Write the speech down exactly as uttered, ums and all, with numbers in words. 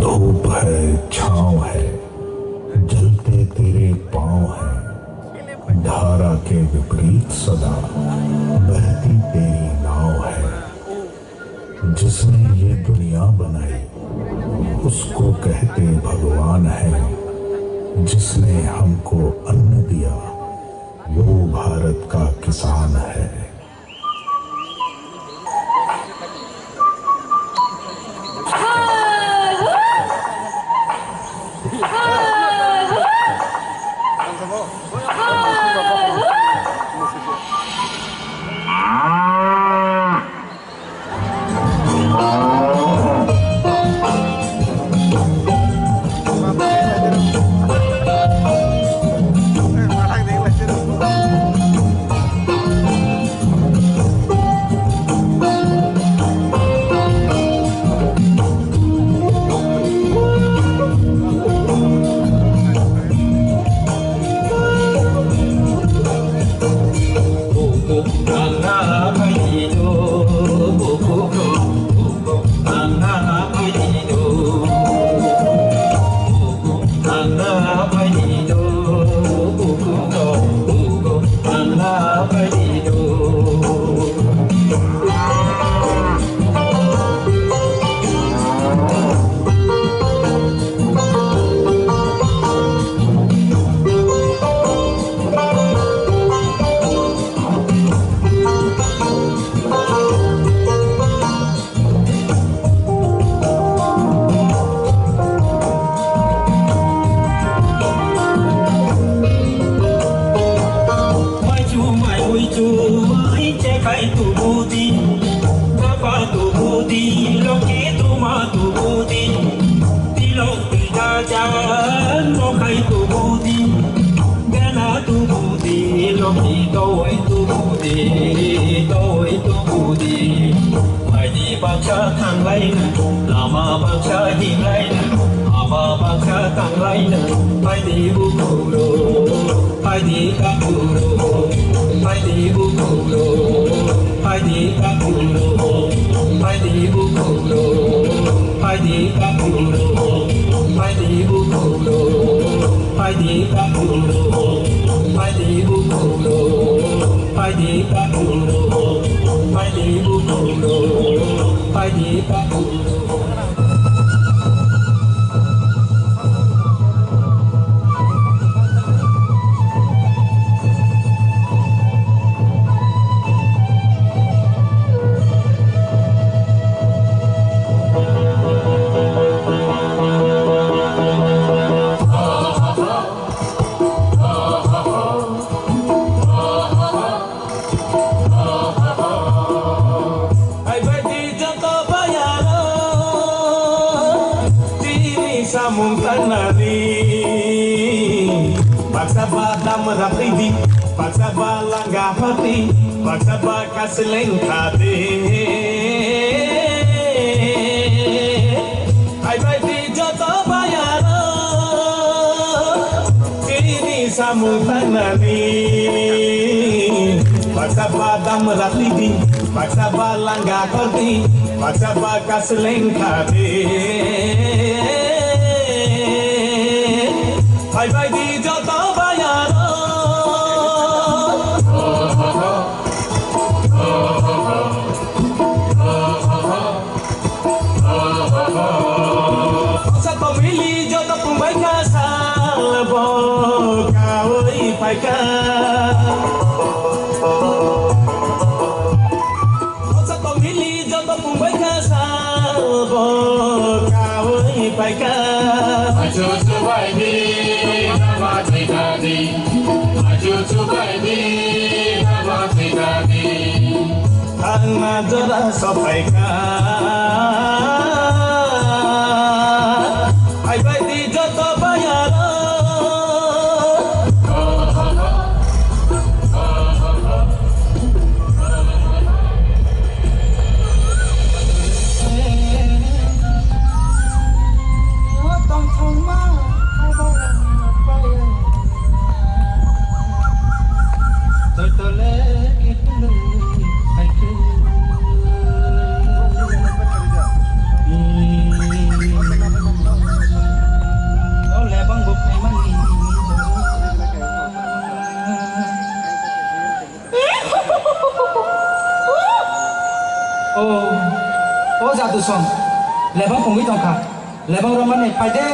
धूप है, छांव है, जलते तेरे पांव हैं, धारा के विपरीत सदा बहती तेरी नाव है। जिसने ये दुनिया बनाई, उसको कहते भगवान है। जिसने हमको अन्न दिया, वो भारत का किसान है। Mai chu mai mui chu ai che kai tu bu di, ba ba tu bu di, lo ki tu ma tu bu di, ti lo ti da ja, mo kai tu bu di, ga na tu bu di, lo ki doi tu bu di, doi tu bu di. Phaidi baksa thanglaina, lama baksa hinglaina, ama baksa tanglaina, phaidi bukhuklo, phaidi kakhuklo, phaidi bukhuklo, phaidi kakhuklo, phaidi bukhuklo, phaidi kakhuklo, phaidi bukhuklo, phaidi kakhuklo, phaidi bukhuklo. Phaidi kakhuklo, phaidi bukhuklo, phaidi kakhuklo. Hai bai di joto bayaro, tini samung tangnani. Baksa ba dam rapri di, baksa ba langga hati, baksa ba kasleng thade. Hai bai di joto bayaro, tini samung tangnani. Baksa ba dam rapri di, baksa ba langga hati, baksa ba kasleng thade. Hai bai di joto bayaro. Sa pamili joto pumbai ka sal bo kawi pai ka. Sa pamili joto pumbai ka sal bo kawi pai ka. Ajo chubai di nama tika di. Ajo chubai di nama tika di. Ang na jora sopai ka. Hai bai di joto bayaro. O jadu song, lebang pungwi tongkha, lebang romani phaide.